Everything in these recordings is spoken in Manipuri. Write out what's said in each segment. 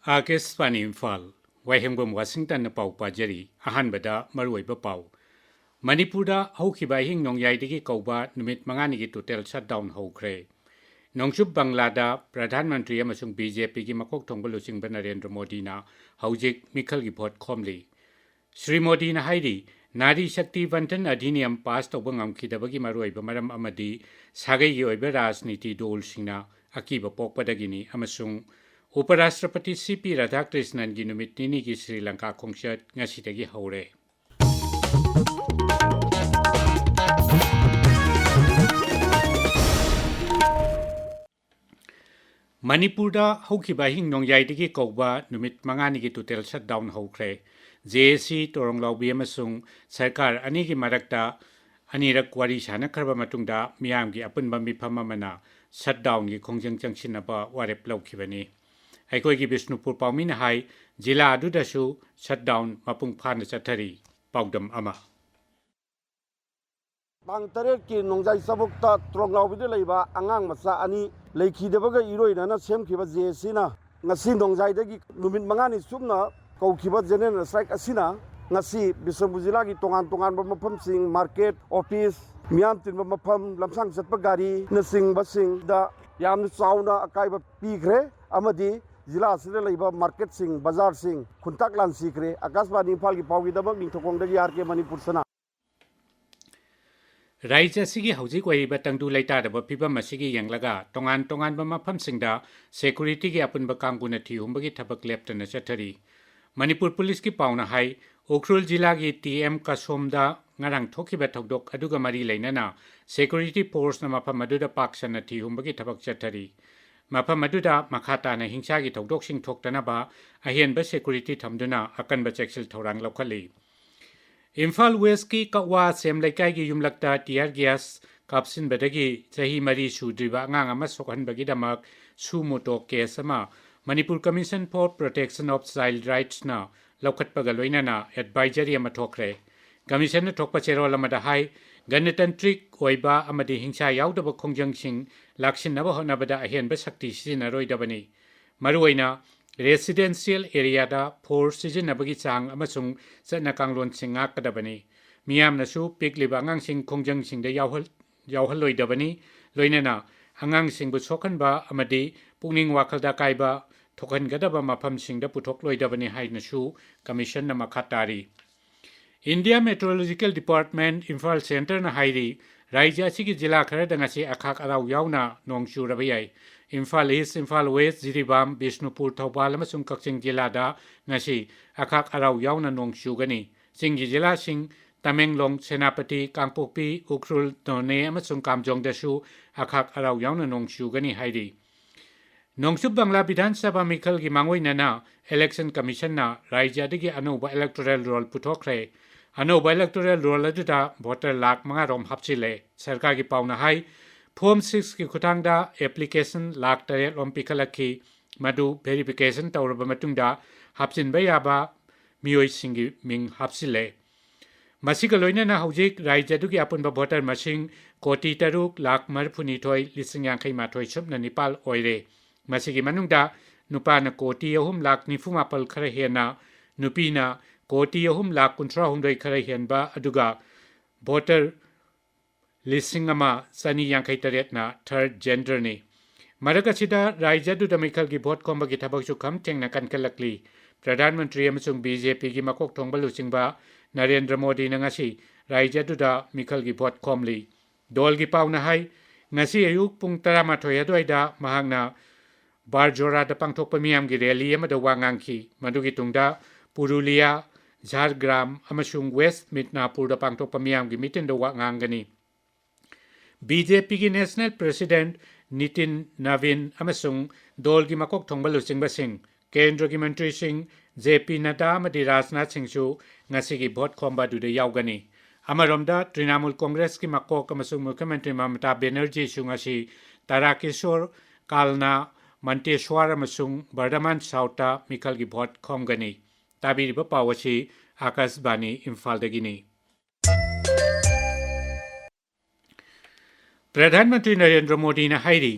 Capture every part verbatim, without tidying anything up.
ꯑꯥꯀꯥꯁꯕꯥꯅꯤ ꯏꯝꯐꯥꯜ, ꯋꯥꯍꯦꯡꯕꯝ ꯋꯥꯁꯤꯡꯇꯟꯅ ꯄꯥꯎ ꯄꯥꯖꯔꯤ꯫ ꯑꯍꯥꯟꯕꯗ ꯃꯔꯨꯑꯣꯏꯕ ꯄꯥꯎ꯫ ꯃꯅꯤꯄꯨꯔꯗ ꯍꯧꯈꯤꯕ ꯑꯍꯤꯡ ꯅꯣꯡꯌꯥꯏꯗꯒꯤ ꯀꯧꯕ ꯅꯨꯃꯤꯠ ꯃꯉꯥꯅꯤꯒꯤ total shutdown ꯍꯧꯈ꯭ꯔꯦ꯫ ꯅꯣꯡꯆꯨꯞ ꯕꯪꯂꯥꯗ ꯄ꯭ꯔꯙꯥꯟ ꯃꯟꯇ꯭ꯔꯤ ꯑꯃꯁꯨꯡ ꯕꯤ ꯖꯦ ꯄꯤꯒꯤ ꯃꯀꯣꯛ ꯊꯣꯡꯕ ꯂꯨꯆꯤꯡꯕ ꯅꯔꯦꯟꯗ꯭ꯔ ꯃꯣꯗꯤꯅ ꯍꯧꯖꯤꯛ ꯃꯤꯈꯜꯒꯤ ꯚꯣꯠ ꯈꯣꯝꯂꯤ꯫ ꯁ꯭ꯔꯤ ꯃꯣꯗꯤꯅ ꯍꯥꯏꯔꯤ, ꯅꯥꯔꯤ ꯁꯛꯇꯤ ꯕꯟꯙꯟ ꯑꯙꯤꯅꯤꯌꯝ pass ꯇꯧꯕ ꯉꯝꯈꯤꯗꯕꯒꯤ ꯃꯔꯨꯑꯣꯏꯕ ꯃꯔꯝ ꯑꯃꯗꯤ ꯁꯥꯒꯩꯒꯤ ꯑꯣꯏꯕ ꯔꯥꯖꯅꯤꯇꯤ ꯗꯣꯜꯁꯤꯡꯅ ꯑꯀꯤꯕ ꯄꯣꯛꯄꯗꯒꯤꯅꯤ ꯑꯃꯁꯨꯡ ꯎꯄꯔꯥꯁꯇ꯭ꯔꯄꯇꯤ ꯁꯤ ꯄꯤ ꯔꯥꯙꯥꯀ꯭ꯔꯤꯁꯅꯟꯒꯤ ꯅꯨꯃꯤꯠ ꯅꯤꯅꯤꯒꯤ ꯁ꯭ꯔꯤ ꯂꯪꯀꯥ ꯈꯣꯡꯆꯠ ꯉꯁꯤꯗꯒꯤ ꯍꯧꯔꯦ꯫ ꯃꯅꯤꯄꯨꯔꯗ ꯍꯧꯈꯤꯕ ꯑꯍꯤꯡ ꯅꯣꯡꯌꯥꯏꯗꯒꯤ ꯀꯧꯕ ꯅꯨꯃꯤꯠ ꯃꯉꯥꯅꯤꯒꯤ total shutdown ꯍꯧꯈ꯭ꯔꯦ꯫ ꯖꯦ ꯑꯦ ꯁꯤ, ꯇꯣꯔꯣꯡꯂꯥꯎꯕꯤ ꯑꯃꯁꯨꯡ ꯁꯔꯀꯥꯔ ꯑꯅꯤꯒꯤ ꯃꯔꯛꯇ ꯑꯅꯤꯔꯛ ꯋꯥꯔꯤ ꯁꯥꯟꯅꯈ꯭ꯔꯕ ꯃꯇꯨꯡꯗ ꯃꯤꯌꯥꯝꯒꯤ ꯑꯄꯨꯟꯕ ꯃꯤꯐꯝ ꯑꯃꯅ shutdownꯒꯤ ꯈꯣꯡꯖꯪ ꯆꯪꯁꯤꯟꯅꯕ ꯋꯥꯔꯦꯞ ꯂꯧꯈꯤꯕꯅꯤ꯫ ꯑꯩꯈꯣꯏꯒꯤ ꯕꯤꯁꯅꯨꯄꯨꯔ ꯄꯥꯎꯃꯤꯅ ꯍꯥꯏ, ꯖꯤꯂꯥ ꯑꯗꯨꯗꯁꯨ shutdown ꯃꯄꯨꯡ ꯐꯥꯅ ꯆꯠꯊꯔꯤ꯫ ꯄꯥꯎꯗꯝ ꯑꯃ꯫ ꯇꯥꯡ ꯇꯔꯦꯠꯀꯤ ꯅꯣꯡꯖꯥꯏ ꯆꯕꯨꯛꯇ ꯇ꯭ꯔꯣꯡꯂꯥꯎꯕꯤꯗ ꯂꯩꯕ ꯑꯉꯥꯡ ꯃꯆꯥ ꯑꯅꯤ ꯂꯩꯈꯤꯗꯕꯒ ꯏꯔꯣꯏꯅꯅ ꯁꯦꯝꯈꯤꯕ ꯖꯦ ꯑꯦ ꯁꯤꯅ ꯉꯁꯤ ꯅꯣꯡꯖꯥꯏꯗꯒꯤ ꯅꯨꯃꯤꯠ ꯃꯉꯥꯅꯤ ꯆꯨꯞꯅ ꯀꯧꯈꯤꯕ general strike ꯑꯁꯤꯅ ꯉꯁꯤ ꯕꯤꯁꯅꯨꯄꯨꯔ ꯖꯤꯂꯥꯒꯤ ꯇꯣꯉꯥꯟ ꯇꯣꯉꯥꯟꯕ ꯃꯐꯝꯁꯤꯡ, market, office, ꯃꯤꯌꯥꯝ ꯇꯤꯟꯕ ꯃꯐꯝ, ꯂꯝꯁꯥꯡ ꯆꯠꯄ ꯒꯥꯔꯤꯅꯆꯤꯡꯕꯁꯤꯡꯗ ꯌꯥꯝꯅ ꯆꯥꯎꯅ ꯑꯀꯥꯏꯕ ꯄꯤꯈ꯭ꯔꯦ ꯑꯃꯗꯤ ꯖꯤꯂꯥ ꯑꯁꯤꯗ ꯂꯩꯕ marketꯁꯤꯡ, ꯕꯖꯥꯔꯁꯤꯡ ꯈꯨꯟꯇꯥꯛ ꯂꯥꯟꯁꯤꯈ꯭ꯔꯦ꯫ ꯑꯥꯀꯥꯁꯕꯥꯅꯤ ꯏꯝꯐꯥꯜꯒꯤ ꯄꯥꯎꯒꯤꯗꯃꯛ ꯅꯤꯡꯊꯧꯈꯣꯡꯗꯒꯤ ꯑꯥꯔ ꯀꯦ ꯃꯅꯤꯄꯨꯔ ꯁꯅꯥ꯫ ꯔꯥꯖ꯭ꯌ ꯑꯁꯤꯒꯤ ꯍꯧꯖꯤꯛ ꯑꯣꯏꯔꯤꯕ ꯇꯪꯗꯨ ꯂꯩꯇꯥꯗꯕ ꯐꯤꯚꯝ ꯑꯁꯤꯒꯤ ꯌꯦꯡꯂꯒ ꯇꯣꯉꯥꯟ ꯇꯣꯉꯥꯟꯕ ꯃꯐꯝꯁꯤꯡꯗ securityꯒꯤ ꯑꯄꯨꯟꯕ ꯀꯥꯡꯕꯨꯅ ꯊꯤꯍꯨꯝꯕꯒꯤ ꯊꯕꯛ ꯂꯦꯞꯇꯅ ꯆꯠꯊꯔꯤ꯫ ꯃꯅꯤꯄꯨꯔ ꯄꯨꯂꯤꯁꯀꯤ ꯄꯥꯎꯅ ꯍꯥꯏ, ꯎꯈ꯭ꯔꯨꯜ ꯖꯤꯂꯥꯒꯤ ꯇꯤ ꯑꯦꯝ ꯀꯁꯣꯝꯗ ꯉꯔꯥꯡ ꯊꯣꯛꯈꯤꯕ ꯊꯧꯗꯣꯛ ꯑꯗꯨꯒ ꯃꯔꯤ ꯂꯩꯅꯅ security forceꯅ ꯃꯐꯝ ꯑꯗꯨꯗ ꯄꯥꯛ ꯁꯟꯅ ꯊꯤꯍꯨꯝꯕꯒꯤ ꯊꯕꯛ ꯆꯠꯊꯔꯤ꯫ ꯃꯐꯝ ꯑꯗꯨꯗ ꯃꯈꯥ ꯇꯥꯅ ꯍꯤꯡꯁꯥꯒꯤ ꯊꯧꯗꯣꯛꯁꯤꯡ ꯊꯣꯛꯇꯅꯕ ꯑꯍꯦꯟꯕ security ꯊꯝꯗꯨꯅ ꯑꯀꯟꯕ ꯆꯦꯛꯁꯤꯜ ꯊꯧꯔꯥꯡ ꯂꯧꯈꯠꯂꯤ꯫ ꯏꯝꯐꯥꯜ ꯋꯦꯁꯀꯤ ꯀꯛꯋꯥ ꯁꯦꯝ ꯂꯩꯀꯥꯏꯒꯤ ꯌꯨꯝꯂꯛꯇ tear gas ꯀꯥꯞꯁꯤꯟꯕꯗꯒꯤ ꯆꯍꯤ ꯃꯔꯤ ꯁꯨꯗ꯭ꯔꯤꯕ ꯑꯉꯥꯡ ꯑꯃ ꯁꯣꯛꯍꯟꯕꯒꯤꯗꯃꯛ suo motu case ꯑꯃ Manipur Commission for Protection of Child Rightsꯅ ꯂꯧꯈꯠꯄꯒ ꯂꯣꯏꯅꯅ advisory ꯑꯃ ꯊꯣꯛꯈ꯭ꯔꯦ꯫ Commissionꯅ ꯊꯣꯛꯄ ꯆꯦꯔꯣꯜ ꯑꯃꯗ ꯍꯥꯏ, ꯒꯅꯇꯟꯇ꯭ꯔꯤꯛ ꯑꯣꯏꯕ ꯑꯃꯗꯤ ꯍꯤꯡꯁꯥ ꯌꯥꯎꯗꯕ ꯈꯣꯡꯖꯪꯁꯤꯡ ꯂꯥꯛꯁꯤꯟꯅꯕ ꯍꯣꯠꯅꯕꯗ ꯑꯍꯦꯟꯕ ꯁꯛꯇꯤ ꯁꯤꯖꯤꯟꯅꯔꯣꯏꯗꯕꯅꯤ꯫ ꯃꯔꯨꯑꯣꯏꯅ residential areaꯗ force ꯁꯤꯖꯤꯟꯅꯕꯒꯤ ꯆꯥꯡ ꯑꯃꯁꯨꯡ ꯆꯠꯅ ꯀꯥꯡꯂꯣꯟꯁꯤꯡ ꯉꯥꯛꯀꯗꯕꯅꯤ꯫ ꯃꯤꯌꯥꯝꯅꯁꯨ ꯄꯤꯛꯂꯤꯕ ꯑꯉꯥꯡꯁꯤꯡ ꯈꯣꯡꯖꯪꯁꯤꯡꯗ ꯌꯥꯎꯍꯜ-, ꯌꯥꯎꯍꯜꯂꯣꯏꯗꯕꯅꯤ, ꯂꯣꯏꯅꯅ ꯑꯉꯥꯡꯁꯤꯡꯕꯨ ꯁꯣꯛꯍꯟꯕ ꯑꯃꯗꯤ ꯄꯨꯛꯅꯤꯡ ꯋꯥꯈꯜꯗ ꯑꯀꯥꯏꯕ ꯊꯣꯛꯍꯟꯒꯗꯕ ꯃꯐꯝꯁꯤꯡꯗ ꯄꯨꯊꯣꯛꯂꯣꯏꯗꯕꯅꯤ ꯍꯥꯏꯅꯁꯨ ꯀꯃꯤꯁꯟꯅ ꯃꯈꯥ ꯇꯥꯔꯤ꯫ India Meteorological Department, ꯏꯝꯐꯥꯜ centreꯅ ꯍꯥꯏꯔꯤ, ꯔꯥꯖ꯭ꯌ ꯑꯁꯤꯒꯤ ꯖꯤꯂꯥ ꯈꯔꯗ ꯉꯁꯤ ꯑꯈꯥꯛ ꯑꯔꯥꯎ ꯌꯥꯎꯅ ꯅꯣꯡ ꯆꯨꯔꯕ ꯌꯥꯏ꯫ ꯏꯝꯐꯥꯜ East, ꯏꯝꯐꯥꯜ West, ꯖꯤꯔꯤꯕꯥꯝ, ꯕꯤꯁꯅꯨꯄꯨꯔ, ꯊꯧꯕꯥꯜ ꯑꯃꯁꯨꯡ ꯀꯛꯆꯤꯡ ꯖꯤꯂꯥꯗ ꯉꯁꯤ ꯑꯈꯥꯛ ꯑꯔꯥꯎ ꯌꯥꯎꯅ ꯅꯣꯡ ꯆꯨꯒꯅꯤ꯫ ꯆꯤꯡꯒꯤ ꯖꯤꯂꯥꯁꯤꯡ ꯇꯃꯦꯡꯂꯣꯡ, ꯁꯦꯅꯥꯄꯇꯤ, ꯀꯥꯡꯄꯣꯛꯄꯤ, ꯎꯈ꯭ꯔꯨꯜ, ꯅꯣꯅꯦ ꯑꯃꯁꯨꯡ ꯀꯥꯝꯖꯣꯡꯗꯁꯨ ꯑꯈꯥꯛ ꯑꯔꯥꯎ ꯌꯥꯎꯅ ꯅꯣꯡ ꯆꯨꯒꯅꯤ ꯍꯥꯏꯔꯤ꯫ ꯅꯣꯡꯆꯨꯞ ꯕꯪꯒ꯭ꯂꯥ ꯕꯤꯙꯥꯟ ꯁꯚꯥ ꯃꯤꯈꯜꯒꯤ ꯃꯥꯡꯑꯣꯏꯅꯅ election commissionꯅ ꯔꯥꯖ꯭ꯌ ꯑꯗꯨꯒꯤ ꯑꯅꯧꯕ electoral roll ꯄꯨꯊꯣꯛꯈ꯭ꯔꯦ꯫ ꯑꯅꯧꯕ electoral roll ꯑꯗꯨꯗ voter ꯂꯥꯈ ꯃꯉꯥ ꯔꯣꯝ ꯍꯥꯞꯆꯤꯜꯂꯦ꯫ ꯁꯔꯀꯥꯔꯒꯤ ꯄꯥꯎꯅ ꯍꯥꯏ, form sixꯀꯤ ꯈꯨꯠꯊꯥꯡꯗ application ꯂꯥꯈ ꯇꯔꯦꯠ ꯔꯣꯝ ꯄꯤꯈꯠꯂꯛꯈꯤ꯫ ꯃꯗꯨ verification ꯇꯧꯔꯕ ꯃꯇꯨꯡꯗ ꯍꯥꯞꯆꯤꯟꯕ ꯌꯥꯕ ꯃꯤꯑꯣꯏꯁꯤꯡꯒꯤ ꯃꯤꯡ ꯍꯥꯞꯆꯤꯜꯂꯦ꯫ ꯃꯁꯤꯒ ꯂꯣꯏꯅꯅ ꯍꯧꯖꯤꯛ ꯔꯥꯖ꯭ꯌ ꯑꯗꯨꯒꯤ ꯑꯄꯨꯟꯕ voter ꯃꯁꯤꯡ ꯀꯣꯇꯤ ꯇꯔꯨꯛ ꯂꯥꯈ ꯃꯔꯤꯐꯨꯅꯤꯊꯣꯏ ꯂꯤꯁꯤꯡ ꯌꯥꯡꯈꯩ ꯃꯥꯊꯣꯏ ꯁꯨꯞꯅ ꯅꯤꯄꯥꯜ ꯑꯣꯏꯔꯦ꯫ ꯃꯁꯤꯒꯤ ꯃꯅꯨꯡꯗ ꯅꯨꯄꯥꯅ ꯀꯣꯇꯤ ꯑꯍꯨꯝ ꯂꯥꯈ ꯅꯤꯐꯨ ꯃꯥꯄꯜ ꯈꯔ ꯍꯦꯟꯅ, ꯅꯨꯄꯤꯅ ꯀꯣꯇꯤ ꯑꯍꯨꯝ ꯂꯥꯈ ꯀꯨꯟꯊ꯭ꯔꯥ ꯍꯨꯝꯗꯣꯏ ꯈꯔ ꯍꯦꯟꯕ, ꯑꯗꯨꯒ voter ꯂꯤꯁꯤꯡ ꯑꯃ ꯆꯅꯤ ꯌꯥꯡꯈꯩ ꯇꯔꯦꯠꯅ third genderꯅꯤ꯫ ꯃꯔꯛ ꯑꯁꯤꯗ ꯔꯥꯖ꯭ꯌ ꯑꯗꯨꯗ ꯃꯤꯈꯜꯒꯤ vote ꯈꯣꯝꯕꯒꯤ ꯊꯕꯛꯁꯨ ꯈꯝ ꯊꯦꯡꯅ ꯀꯟꯈꯠꯂꯛꯂꯤ꯫ ꯄ꯭ꯔꯙꯥꯟ ꯃꯟꯇ꯭ꯔꯤ ꯑꯃꯁꯨꯡ BJPꯒꯤ ꯃꯀꯣꯛ ꯊꯣꯡꯕ ꯂꯨꯆꯤꯡꯕ ꯅꯔꯦꯟꯗ꯭ꯔ ꯃꯣꯗꯤꯅ ꯉꯁꯤ ꯔꯥꯖ꯭ꯌ ꯑꯗꯨꯗ ꯃꯤꯈꯜꯒꯤ vote ꯈꯣꯝꯂꯤ꯫ ꯗꯣꯜꯒꯤ ꯄꯥꯎꯅ ꯍꯥꯏ, ꯉꯁꯤ ꯑꯌꯨꯛ ꯄꯨꯡ ꯇꯔꯥꯃꯥꯊꯣꯏ ꯑꯗꯨꯋꯥꯏꯗ ꯃꯍꯥꯛꯅ ꯕꯥꯔꯖꯣꯔꯥꯗ ꯄꯥꯡꯊꯣꯛꯄ ꯃꯤꯌꯥꯝꯒꯤ rally ꯑꯃꯗ ꯋꯥ ꯉꯥꯡꯈꯤ꯫ ꯃꯗꯨꯒꯤ ꯇꯨꯡꯗ ꯄꯨꯔꯨꯂꯤꯌꯥ, ꯖꯥꯔꯒ꯭ꯔꯥꯝ ꯑꯃꯁꯨꯡ ꯋꯦꯁ꯭ꯠ ꯃꯤꯗꯅꯥꯄꯨꯔꯗ ꯄꯥꯡꯊꯣꯛꯄ ꯃꯤꯌꯥꯝꯒꯤ meetingꯗ ꯋꯥ ꯉꯥꯡꯒꯅꯤ꯫ BJPꯒꯤ national president ꯅꯤꯇꯤꯟ ꯅꯕꯤꯟ ꯑꯃꯁꯨꯡ ꯗꯣꯜꯒꯤ ꯃꯀꯣꯛ ꯊꯣꯡꯕ ꯂꯨꯆꯤꯡꯕꯁꯤꯡ, ꯀꯦꯟꯗ꯭ꯔꯒꯤ ꯃꯟꯇ꯭ꯔꯤꯁꯤꯡ ꯖꯦ ꯄꯤ ꯅꯗꯥ ꯑꯃꯗꯤ ꯔꯥꯖꯅꯥꯊ ꯁꯤꯡꯁꯨ ꯉꯁꯤꯒꯤ vote ꯈꯣꯝꯕ ꯑꯗꯨꯗ ꯌꯥꯎꯒꯅꯤ꯫ ꯑꯃꯔꯣꯝꯗ, ꯇ꯭ꯔꯤꯅꯥꯃꯨꯜ ꯀꯣꯡꯒ꯭ꯔꯦꯁꯀꯤ ꯃꯀꯣꯛ ꯑꯃꯁꯨꯡ ꯃꯨꯈ꯭ꯌ ꯃꯟꯇ꯭ꯔꯤ ꯃꯃꯇꯥ ꯕꯦꯅꯔꯖꯤꯁꯨ ꯉꯁꯤ ꯇꯥꯔꯥꯀꯦꯁꯣꯔ, ꯀꯥꯜꯅꯥ, ꯃꯟꯇꯦꯁ꯭ꯋꯥꯔ ꯑꯃꯁꯨꯡ ꯕꯔꯙꯃꯥꯟ ꯁꯥꯎꯠꯇ ꯃꯤꯈꯜꯒꯤ vote ꯈꯣꯝꯒꯅꯤ꯫ ꯇꯥꯕꯤꯔꯤꯕ ꯄꯥꯎ ꯑꯁꯤ ꯑꯥꯀꯥꯁꯕꯥꯅꯤ ꯏꯝꯐꯥꯜꯗꯒꯤꯅꯤ꯫ ꯄ꯭ꯔꯙꯥꯟ ꯃꯟꯇ꯭ꯔꯤ ꯅꯔꯦꯟꯗ꯭ꯔ ꯃꯣꯗꯤꯅ ꯍꯥꯏꯔꯤ,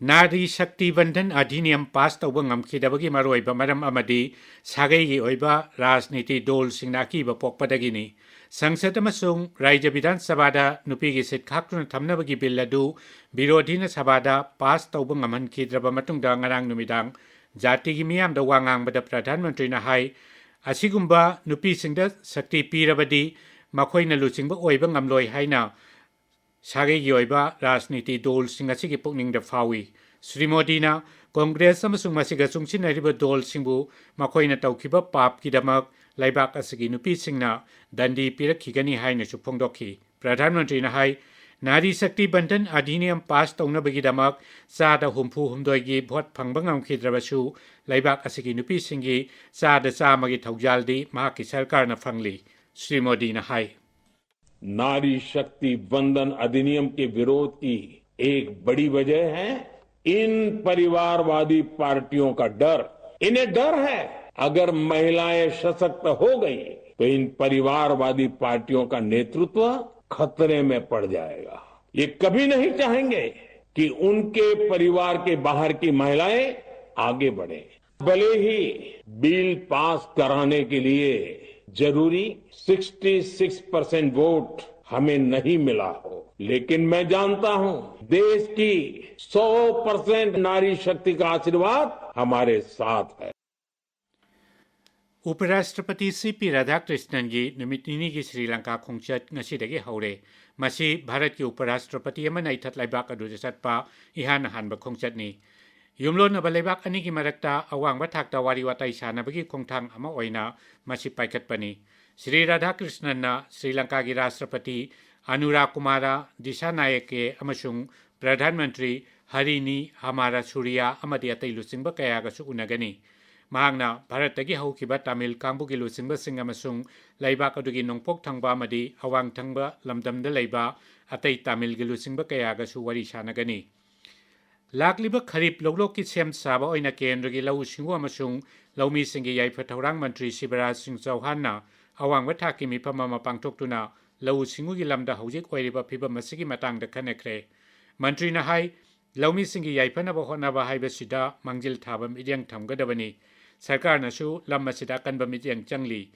ꯅꯥꯔꯤ ꯁꯛꯇꯤ ꯕꯟꯙꯟ ꯑꯙꯤꯅꯤꯌꯝ ꯄꯥꯁ ꯇꯧꯕ ꯉꯝꯈꯤꯗꯕꯒꯤ ꯃꯔꯨꯑꯣꯏꯕ ꯃꯔꯝ ꯑꯃꯗꯤ ꯁꯥꯒꯩꯒꯤ ꯑꯣꯏꯕ ꯔꯥꯖꯅꯤꯇꯤ ꯗꯣꯜꯁꯤꯡꯅ ꯑꯀꯤꯕ ꯄꯣꯛꯄꯗꯒꯤꯅꯤ꯫ ꯁꯪꯁꯗ ꯑꯃꯁꯨꯡ ꯔꯥꯖ꯭ꯌ ꯕꯤꯙꯥꯟ ꯁꯚꯥꯗ ꯅꯨꯄꯤꯒꯤ ꯁꯤꯠ ꯈꯥꯛꯇꯨꯅ ꯊꯝꯅꯕꯒꯤ ꯕꯤꯜ ꯑꯗꯨ ꯕꯤꯔꯣꯙꯤꯅ ꯁꯚꯥꯗ ꯄꯥꯁ ꯇꯧꯕ ꯉꯝꯍꯟꯈꯤꯗ꯭ꯔꯕ ꯃꯇꯨꯡꯗ ꯉꯔꯥꯡ ꯅꯨꯃꯤꯗꯥꯡ ꯖꯥꯇꯤꯒꯤ ꯃꯤꯌꯥꯝꯗ ꯋꯥ ꯉꯥꯡꯕꯗ ꯄ꯭ꯔꯙꯥꯟ ꯃꯟꯇ꯭ꯔꯤꯅ ꯍꯥꯏ, ꯑꯁꯤꯒꯨꯝꯕ ꯅꯨꯄꯤꯁꯤꯡꯗ ꯁꯛꯇꯤ ꯄꯤꯔꯕꯗꯤ ꯃꯈꯣꯏꯅ ꯂꯨꯆꯤꯡꯕ ꯑꯣꯏꯕ ꯉꯝꯂꯣꯏ ꯍꯥꯏꯅ ꯁꯥꯒꯩꯒꯤ ꯑꯣꯏꯕ ꯔꯥꯖꯅꯤꯇꯤ ꯗꯣꯜꯁꯤꯡ ꯑꯁꯤꯒꯤ ꯄꯨꯛꯅꯤꯡꯗ ꯐꯥꯎꯏ꯫ ꯁ꯭ꯔꯤ ꯃꯣꯗꯤꯅ ꯀꯣꯡꯒ꯭ꯔꯦꯁ ꯑꯃꯁꯨꯡ ꯃꯁꯤꯒ ꯆꯨꯡꯁꯤꯟꯅꯔꯤꯕ ꯗꯣꯜꯁꯤꯡꯕꯨ ꯃꯈꯣꯏꯅ ꯇꯧꯈꯤꯕ ꯄꯥꯞꯀꯤꯗꯃꯛ ꯂꯩꯕꯥꯛ ꯑꯁꯤꯒꯤ ꯅꯨꯄꯤꯁꯤꯡꯅ ꯗꯟꯗꯤ ꯄꯤꯔꯛꯈꯤꯒꯅꯤ ꯍꯥꯏꯅꯁꯨ ꯐꯣꯡꯗꯣꯛꯈꯤ꯫ ꯄ꯭ꯔꯙꯥꯟ ꯃꯟꯇ꯭ꯔꯤꯅ ꯍꯥꯏ, ꯅꯥꯔꯤ ꯁꯛꯇꯤ ꯕꯟꯙꯟ ꯑꯙꯤꯅꯤꯌꯝ ꯄꯥꯁ ꯇꯧꯅꯕꯒꯤꯗꯃꯛ ꯆꯥꯗ ꯍꯨꯝꯐꯨ ꯍꯨꯝꯗꯣꯏꯒꯤ ꯚꯣꯠ ꯐꯪꯕ ꯉꯝꯈꯤꯗ꯭ꯔꯕꯁꯨ, ꯂꯩꯕꯥꯛ ꯑꯁꯤꯒꯤ ꯅꯨꯄꯤꯁꯤꯡꯒꯤ ꯆꯥꯗ ꯆꯥꯝꯃꯒꯤ ꯊꯧꯖꯥꯜꯗꯤ ꯃꯍꯥꯛꯀꯤ ꯁꯔꯀꯥꯔꯅ ꯐꯪꯂꯤ꯫ ꯁ꯭ꯔꯤ ꯃꯣꯗꯤꯅ ꯍꯥꯏ, नारी शक्ति वंदन अधिनियम के विरोध की एक बड़ी वजह है इन परिवारवादी पार्टियों का डर। इन्हें डर है, अगर महिलाएं सशक्त हो गई तो इन परिवारवादी पार्टियों का नेतृत्व खतरे में पड़ जाएगा। ये कभी नहीं चाहेंगे कि उनके परिवार के बाहर की महिलाएं आगे बढ़े। भले ही बिल पास कराने के लिए जरूरी सिक्सटी सिक्स परसेंट वोट हमें नहीं मिला हो, लेकिन मैं जानता हूं, देश की सौ परसेंट नारी शक्ति का आशीर्वाद हमारे साथ है। उपराष्ट्रपति सी पी राधाकृष्णनꯒꯤ ꯅꯨꯃꯤꯠ ꯅꯤꯅꯤꯒꯤ ꯁ꯭ꯔꯤ ꯂꯪꯀꯥ ꯈꯣꯡꯆꯠ ꯉꯁꯤꯗꯒꯤ ꯍꯧꯔꯦ꯫ ꯃꯁꯤ ꯚꯥꯔꯠꯀꯤ ꯎꯄꯔꯥꯁꯇ꯭ꯔꯄꯇꯤ ꯑꯃꯅ ꯏꯊꯠ ꯂꯩꯕꯥꯛ ꯑꯗꯨꯗ ꯆꯠꯄ ꯏꯍꯥꯟ ꯍꯥꯟꯕ ꯈꯣꯡꯆꯠꯅꯤ꯫ ꯌꯨꯝꯂꯣꯟꯅꯕ ꯂꯩꯕꯥꯛ ꯑꯅꯤꯒꯤ ꯃꯔꯛꯇ ꯑꯋꯥꯡꯕ ꯊꯥꯛꯇ ꯋꯥꯔꯤ ꯋꯥꯇꯥꯏ ꯁꯥꯟꯅꯕꯒꯤ ꯈꯣꯡꯊꯥꯡ ꯑꯃ ꯑꯣꯏꯅ ꯃꯁꯤ ꯄꯥꯏꯈꯠꯄꯅꯤ꯫ ꯁ꯭ꯔꯤ ꯔꯥꯙꯥꯀ꯭ꯔꯤꯁꯅꯟꯅ ꯁ꯭ꯔꯤ ꯂꯪꯀꯥꯒꯤ ꯔꯥꯁꯇ꯭ꯔꯄꯇꯤ ꯑꯅꯨꯔꯥ ꯀꯨꯃꯥꯔꯥ ꯗꯤꯁꯥꯅꯥꯌꯀꯦ ꯑꯃꯁꯨꯡ ꯄ꯭ꯔꯙꯥꯟ ꯃꯟꯇ꯭ꯔꯤ ꯍꯔꯤꯅꯤ ꯍꯃꯥꯔꯥ ꯁꯨꯔꯤꯌꯥ ꯑꯃꯗꯤ ꯑꯇꯩ ꯂꯨꯆꯤꯡꯕ ꯀꯌꯥꯒꯁꯨ ꯎꯅꯒꯅꯤ꯫ ꯃꯍꯥꯛꯅ ꯚꯥꯔꯠꯇꯒꯤ ꯍꯧꯈꯤꯕ ꯇꯥꯃꯤꯜ ꯀꯥꯡꯕꯨꯒꯤ ꯂꯨꯆꯤꯡꯕꯁꯤꯡ ꯑꯃꯁꯨꯡ ꯂꯩꯕꯥꯛ ꯑꯗꯨꯒꯤ ꯅꯣꯡꯄꯣꯛ ꯊꯪꯕ ꯑꯃꯗꯤ ꯑꯋꯥꯡ ꯊꯪꯕ ꯂꯝꯗꯝꯗ ꯂꯩꯕ ꯑꯇꯩ ꯇꯥꯃꯤꯜꯒꯤ ꯂꯨꯆꯤꯡꯕ ꯀꯌꯥꯒꯁꯨ ꯋꯥꯔꯤ ꯁꯥꯟꯅꯒꯅꯤ꯫ ꯂꯥꯛꯂꯤꯕ ꯈꯔꯤꯞ ꯂꯧꯂꯣꯛꯀꯤ ꯁꯦꯝ ꯁꯥꯕ ꯑꯣꯏꯅ ꯀꯦꯟꯗ꯭ꯔꯒꯤ ꯂꯧꯎ ꯁꯤꯡꯎ ꯑꯃꯁꯨꯡ ꯂꯧꯃꯤꯁꯤꯡꯒꯤ ꯌꯥꯏꯐ ꯊꯧꯔꯥꯡ ꯃꯟꯇ꯭ꯔꯤ ꯁꯤꯕꯔꯥꯖ ꯁꯤꯡ ꯆꯧꯍꯥꯟꯅ ꯑꯋꯥꯡꯕ ꯊꯥꯛꯀꯤ ꯃꯤꯐꯝ ꯑꯃ ꯄꯥꯡꯊꯣꯛꯇꯨꯅ ꯂꯧꯎ ꯁꯤꯡꯎꯒꯤ ꯂꯝꯗ ꯍꯧꯖꯤꯛ ꯑꯣꯏꯔꯤꯕ ꯐꯤꯕꯝ ꯑꯁꯤꯒꯤ ꯃꯇꯥꯡꯗ ꯈꯟꯅꯈ꯭ꯔꯦ꯫ ꯃꯟꯇ꯭ꯔꯤꯅ ꯍꯥꯏ, ꯂꯧꯃꯤꯁꯤꯡꯒꯤ ꯌꯥꯏꯐꯅꯕ ꯍꯣꯠꯅꯕ ꯍꯥꯏꯕꯁꯤꯗ ꯃꯥꯡꯖꯤꯜ ꯊꯥꯕ ꯃꯤꯠꯌꯦꯡ ꯊꯝꯒꯗꯕꯅꯤ꯫ ꯁꯔꯀꯥꯔꯅꯁꯨ ꯂꯝ ꯑꯁꯤꯗ ꯑꯀꯟꯕ ꯃꯤꯠꯌꯦꯡ ꯆꯪꯂꯤ꯫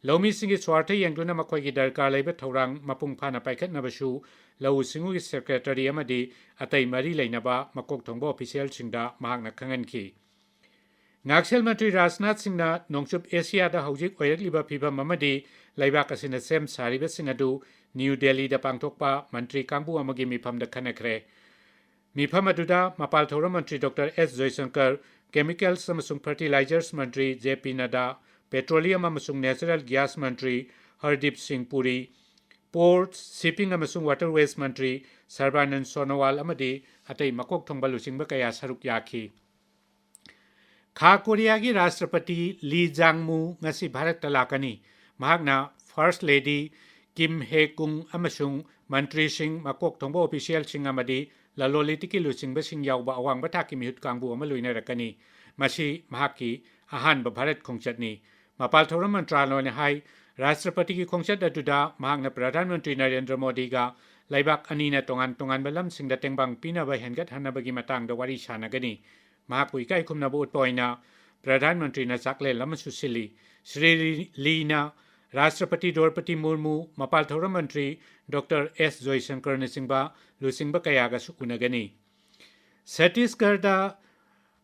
ꯂꯧꯃꯤꯁꯤꯡꯒꯤ ꯁ꯭ꯋꯥꯔꯊ ꯌꯦꯡꯗꯨꯅ ꯃꯈꯣꯏꯒꯤ ꯗꯔꯀꯥꯔ ꯂꯩꯕ ꯊꯧꯔꯥꯡ ꯃꯄꯨꯡ ꯐꯥꯅ ꯄꯥꯏꯈꯠꯅꯕꯁꯨ ꯂꯧꯎ ꯁꯤꯡꯎꯒꯤ ꯁꯦꯀ꯭ꯔꯦꯇꯔꯤ ꯑꯃꯗꯤ ꯑꯇꯩ ꯃꯔꯤ ꯂꯩꯅꯕ ꯃꯀꯣꯛ ꯊꯣꯡꯕ ꯑꯣꯐꯤꯁꯤꯌꯦꯜꯁꯤꯡꯗ ꯃꯍꯥꯛꯅ ꯈꯪꯍꯟꯈꯤ꯫ ꯉꯥꯛꯁꯦꯜ ꯃꯟꯇ꯭ꯔꯤ ꯔꯥꯖꯅꯥꯊ ꯁꯤꯡꯅ ꯅꯣꯡꯆꯨꯞ ꯑꯦꯁꯤꯌꯥꯗ ꯍꯧꯖꯤꯛ ꯑꯣꯏꯔꯛꯂꯤꯕ ꯐꯤꯕꯝ ꯑꯃꯗꯤ ꯂꯩꯕꯥꯛ ꯑꯁꯤꯅ ꯁꯦꯝ ꯁꯥꯔꯤꯕꯁꯤꯡ ꯑꯗꯨ ꯅ꯭ꯌꯨ ꯗꯦꯜꯂꯤꯗ ꯄꯥꯡꯊꯣꯛꯄ ꯃꯟꯇ꯭ꯔꯤ ꯀꯥꯡꯕꯨ ꯑꯃꯒꯤ ꯃꯤꯐꯝꯗ ꯈꯟꯅꯈ꯭ꯔꯦ꯫ ꯃꯤꯐꯝ ꯑꯗꯨꯗ ꯃꯄꯥꯜ ꯊꯧꯔꯝ ꯃꯟꯇ꯭ꯔꯤ ꯗꯣꯛꯇꯔ ꯑꯦꯁ ꯖꯣꯏꯁꯪꯀꯔ, ꯀꯦꯃꯤꯀꯦꯜꯁ ꯑꯃꯁꯨꯡ ꯐꯔꯇꯤꯂꯥꯏꯖꯔꯁ ꯃꯟꯇ꯭ꯔꯤ ꯖꯦ ꯄꯤ ꯅꯗꯥ, ꯄꯦꯇ꯭ꯔꯣꯂꯤꯌꯝ ꯑꯃꯁꯨꯡ ꯅꯦꯆꯔꯦꯜ ꯒ꯭ꯌꯥꯁ ꯃꯟꯇ꯭ꯔꯤ ꯍꯔꯗꯤꯞ ꯁꯤꯡ ꯄꯨꯔꯤ, ꯄꯣꯔꯠ, ꯁꯤꯞꯄꯤꯡ ꯑꯃꯁꯨꯡ ꯋꯥꯇꯔꯋꯦꯁ ꯃꯟꯇ꯭ꯔꯤ ꯁꯔꯕꯥꯅꯟ ꯁꯣꯅꯣꯋꯥꯜ ꯑꯃꯗꯤ ꯑꯇꯩ ꯃꯀꯣꯛ ꯊꯣꯡꯕ ꯂꯨꯆꯤꯡꯕ ꯀꯌꯥ ꯁꯔꯨꯛ ꯌꯥꯈꯤ꯫ ꯈꯥ ꯀꯣꯔꯤꯌꯥꯒꯤ ꯔꯥꯁꯇ꯭ꯔꯄꯇꯤ ꯂꯤ ꯖꯥꯡꯃꯨ ꯉꯁꯤ ꯚꯥꯔꯠꯇ ꯂꯥꯛꯀꯅꯤ꯫ ꯃꯍꯥꯛꯅ ꯐꯥꯔꯁ ꯂꯦꯗꯤ ꯀꯤꯝ ꯍꯦ ꯀꯨꯡ ꯑꯃꯁꯨꯡ ꯃꯟꯇ꯭ꯔꯤꯁꯤꯡ, ꯃꯀꯣꯛ ꯊꯣꯡꯕ ꯑꯣꯐꯤꯁꯤꯌꯦꯜꯁꯤꯡ ꯑꯃꯗꯤ ꯂꯂꯣꯟ ꯏꯇꯤꯛꯀꯤ ꯂꯨꯆꯤꯡꯕꯁꯤꯡ ꯌꯥꯎꯕ ꯑꯋꯥꯡꯕ ꯊꯥꯛꯀꯤ ꯃꯤꯍꯨꯠ ꯀꯥꯡꯕꯨ ꯑꯃ ꯂꯣꯏꯅꯔꯛꯀꯅꯤ꯫ ꯃꯁꯤ ꯃꯍꯥꯛꯀꯤ ꯑꯍꯥꯟꯕ ꯚꯥꯔꯠ ꯈꯣꯡꯆꯠꯅꯤ꯫ ꯃꯄꯥꯜ ꯊꯧꯔꯝ ꯃꯟꯇ꯭ꯔꯥꯂꯣꯏꯅ ꯍꯥꯏ, ꯔꯥꯁꯇ꯭ꯔꯄꯇꯤꯒꯤ ꯈꯣꯡꯆꯠ ꯑꯗꯨꯗ ꯃꯍꯥꯛꯅ ꯄ꯭ꯔꯙꯥꯟ ꯃꯟꯇ꯭ꯔꯤ ꯅꯔꯦꯟꯗ꯭ꯔ ꯃꯣꯗꯤꯒ ꯂꯩꯕꯥꯛ ꯑꯅꯤꯅ ꯇꯣꯉꯥꯟ ꯇꯣꯉꯥꯟꯕ ꯂꯝꯁꯤꯡꯗ ꯇꯦꯡꯕꯥꯡ ꯄꯤꯅꯕ ꯍꯦꯟꯒꯠꯍꯟꯅꯕꯒꯤ ꯃꯇꯥꯡꯗ ꯋꯥꯔꯤ ꯁꯥꯟꯅꯒꯅꯤ꯫ ꯃꯍꯥꯛꯄꯨ ꯏꯀꯥꯏ ꯈꯨꯝꯅꯕ ꯎꯠꯄ ꯑꯣꯏꯅ ꯄ꯭ꯔꯙꯥꯟ ꯃꯟꯇ꯭ꯔꯤꯅ ꯆꯥꯛꯂꯦꯟ ꯑꯃꯁꯨ ꯁꯤꯜꯂꯤ꯫ ꯁ꯭ꯔꯤ ꯂꯤꯅ ꯔꯥꯁꯇ꯭ꯔꯄꯇꯤ ꯗ꯭ꯔꯧꯄꯗꯤ ꯃꯨꯔꯃꯨ, ꯃꯄꯥꯜ ꯊꯧꯔꯝ ꯃꯟꯇ꯭ꯔꯤ ꯗꯣꯛꯇꯔ ꯑꯦꯁ ꯖꯣꯏꯁꯪꯀꯔꯅꯆꯤꯡꯕ ꯂꯨꯆꯤꯡꯕ ꯀꯌꯥꯒꯁꯨ ꯎꯅꯒꯅꯤ꯫ ꯁꯠꯇꯤꯁꯒꯔꯗ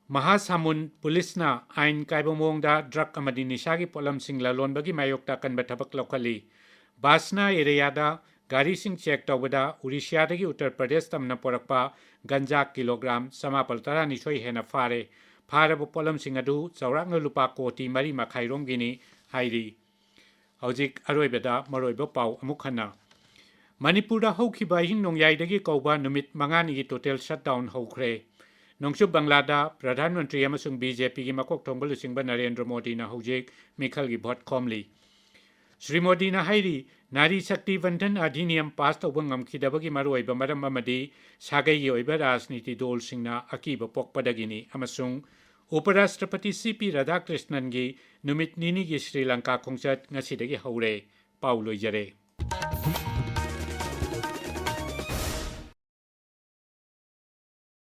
ꯃꯍꯥꯁꯥꯃꯨꯟ ꯄꯨꯂꯤꯁꯅ ꯑꯥꯏꯟ ꯀꯥꯏꯕ ꯃꯑꯣꯡꯗ ꯗ꯭ꯔꯒ ꯑꯃꯗꯤ ꯅꯤꯁꯥꯒꯤ ꯄꯣꯠꯂꯝꯁꯤꯡ ꯂꯂꯣꯟꯕꯒꯤ ꯃꯥꯌꯣꯛꯇ ꯑꯀꯟꯕ ꯊꯕꯛ ꯂꯧꯈꯠꯂꯤ꯫ ꯕꯥꯁꯅꯥ ꯑꯦꯔꯤꯌꯥꯗ ꯒꯥꯔꯤꯁꯤꯡ ꯆꯦꯛ ꯇꯧꯕꯗ ꯎꯔꯤꯁꯤꯌꯥꯗꯒꯤ ꯎꯠꯇꯔ ꯄ꯭ꯔꯗꯦꯁ ꯇꯝꯅ ꯄꯨꯔꯛꯄ ꯒꯟꯖꯥ ꯀꯤꯂꯣꯒ꯭ꯔꯥꯝ ꯆꯃꯥꯄꯜ ꯇꯔꯥꯅꯤꯊꯣꯏ ꯍꯦꯟꯅ ꯐꯥꯔꯦ꯫ ꯐꯥꯔꯕ ꯄꯣꯠꯂꯝꯁꯤꯡ ꯑꯗꯨ ꯆꯥꯎꯔꯥꯛꯅ ꯂꯨꯄꯥ ꯀꯣꯇꯤ ꯃꯔꯤ ꯃꯈꯥꯏꯔꯣꯝꯒꯤꯅꯤ ꯍꯥꯏꯔꯤ꯫ ꯍꯧꯖꯤꯛ ꯑꯔꯣꯏꯕꯗ ꯃꯔꯨꯑꯣꯏꯕ ꯄꯥꯎ ꯑꯃꯨꯛ ꯍꯟꯅ꯫ ꯃꯅꯤꯄꯨꯔꯗ ꯍꯧꯈꯤꯕ ꯑꯍꯤꯡ ꯅꯣꯡꯌꯥꯏꯗꯒꯤ ꯀꯧꯕ ꯅꯨꯃꯤꯠ ꯃꯉꯥꯅꯤꯒꯤ ꯇꯣꯇꯦꯜ ꯁꯠꯗꯥꯎꯟ ꯍꯧꯈ꯭ꯔꯦ꯫ ꯅꯣꯡꯆꯨꯞ ꯕꯪꯂꯥꯗ ꯄ꯭ꯔꯙꯥꯟ ꯃꯟꯇ꯭ꯔꯤ ꯑꯃꯁꯨꯡ ꯕꯤ ꯖꯦ ꯄꯤꯒꯤ ꯃꯀꯣꯛ ꯊꯣꯡꯕ ꯂꯨꯆꯤꯡꯕ ꯅꯔꯦꯟꯗ꯭ꯔ ꯃꯣꯗꯤꯅ ꯍꯧꯖꯤꯛ ꯃꯤꯈꯜꯒꯤ ꯚꯣꯠ ꯈꯣꯝꯂꯤ꯫ ꯁ꯭ꯔꯤ ꯃꯣꯗꯤꯅ ꯍꯥꯏꯔꯤ, ꯅꯥꯔꯤ ꯁꯛꯇꯤ ꯕꯟꯙꯟ ꯑꯙꯤꯅꯤꯌꯝ ꯄꯥꯁ ꯇꯧꯕ ꯉꯝꯈꯤꯗꯕꯒꯤ ꯃꯔꯨꯑꯣꯏꯕ ꯃꯔꯝ ꯑꯃꯗꯤ ꯁꯥꯒꯩꯒꯤ ꯑꯣꯏꯕ ꯔꯥꯖꯅꯤꯇꯤ ꯗꯣꯜꯁꯤꯡꯅ ꯑꯀꯤꯕ ꯄꯣꯛꯄꯗꯒꯤꯅꯤ ꯑꯃꯁꯨꯡ ꯎꯄꯔꯥꯁꯇ꯭ꯔꯄꯇꯤ ꯁꯤ ꯄꯤ ꯔꯥꯙꯥꯀ꯭ꯔꯤꯁꯅꯟꯒꯤ ꯅꯨꯃꯤꯠ ꯅꯤꯅꯤꯒꯤ ꯁ꯭ꯔꯤ ꯂꯪꯀꯥ ꯈꯣꯡꯆꯠ ꯉꯁꯤꯗꯒꯤ ꯍꯧꯔꯦ꯫ ꯄꯥꯎ ꯂꯣꯏꯖꯔꯦ꯫